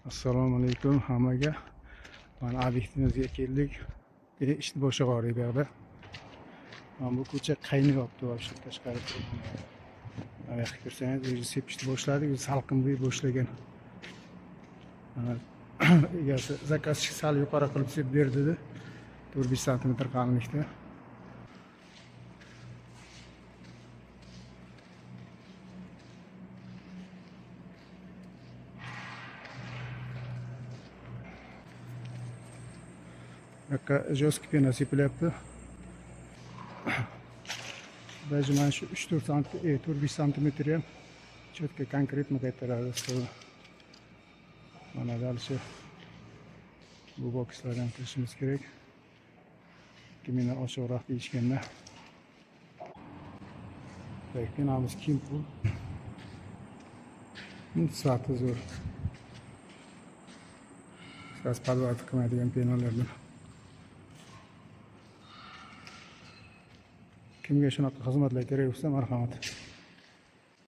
Assalomu alaykum hammaga. Mana obyektimizga keldik. Ishni boshlag'or bu yoqda. Mana bu ko'cha qaynayapti вообще tashqari. Mana yoqqa kirsangiz, o'zi sepishni boshladik, o'zi salqin bo'y boshlagan. Mana egasi zakazchi sal yuqori qilib sep berdi dedi. 4-5 santimetr qalinlikda. Yoqqa жесткий pena sepilyapti. Даже mana shu 3-4 4-5 santimetr ham четко конкретно qaytaradi. Mana дальше bu bokslardan kirishimiz kerak. Kimini oshiqroq deyishganda. Так, penamiz Kimpul. Sifati zo'r. Sifat podvat qilmaydigan penalardan. Kimga shunaqa xizmatlar kerak bo'lsa, marhamat.